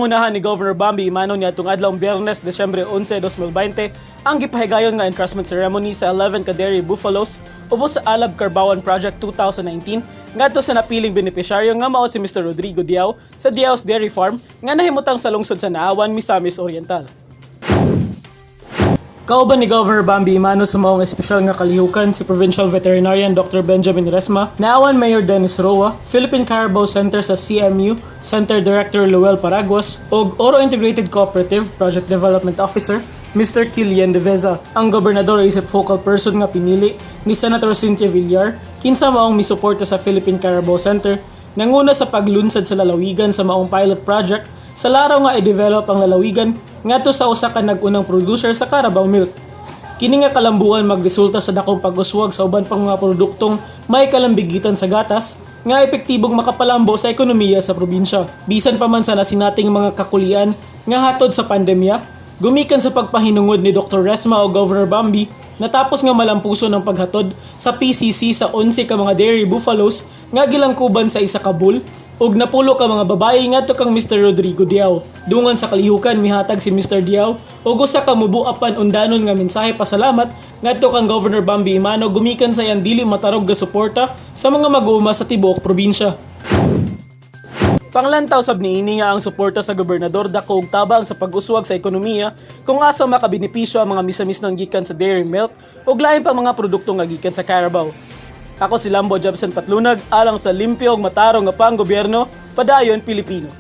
Gipangunahan ni Governor Bambi Emano niadtong adlawng Biyernes, Desyembre 11, 2020 ang gipahigayon nga entrustment ceremony sa 11 ka dairy buffaloes ubos sa Alab Carbawan Project 2019 ngadto sa napiling benepisyaryo nga mao si Mr. Rodrigo Diao sa Diao's Dairy Farm nga nahimutang sa lungsod sa Naawan, Misamis Oriental. Kauban ni Governor Bambi Emano sa maong espesyal nga kalihukan si Provincial Veterinarian Dr. Benjamin Resma, Naawan Mayor Dennis Roa, Philippine Carabao Center sa CMU, Center Director Luel Paraguas, ug Oro Integrated Cooperative Project Development Officer Mr. Kilian Deveza. Ang gobernador isip focal person nga pinili ni Senator Cynthia Villar, kinsa maong misuporta sa Philippine Carabao Center, nanguna sa paglunsad sa lalawigan sa maong pilot project sa laraw nga i-develop ang lalawigan ngadto sa usa ka nag-unang producer sa Carabao milk. Kini nga kalambuan magresulta sa dakong pag-uswag sa uban pang mga produktong may kalambigitan sa gatas nga epektibong makapalambo sa ekonomiya sa probinsya. Bisan pa man sa nasinating mga kakulian nga hatod sa pandemya, gumikan sa pagpahinungod ni Dr. Resma o Governor Bambi, natapos nga malampuso ng paghatod sa PCC sa 11 ka mga dairy buffaloes nga gilangkuban sa isa ka bull ug napulo ka mga babae ngadto kang Mr. Rodrigo Diao. Dungan sa kalihukan, mihatag si Mr. Diao og usa ka mubo apan undanon nga mensahe pasalamat ngadto kang Governor Bambi Emano gumikan sa iyang dili matarog ga suporta sa mga mag-uuma sa tibuok probinsya. Panglantaw sab niini nga ang suporta sa gobernador dako og tabang sa pag-uswag sa ekonomiya kung asa makabenepisyo ang mga Misamisnon gikan sa dairy milk ug lain pa mga produkto nga gikan sa Carabao. Ako si Lambo Jobson Patlunag alang sa limpyo ug matarong nga panggobyerno, padayon Pilipino.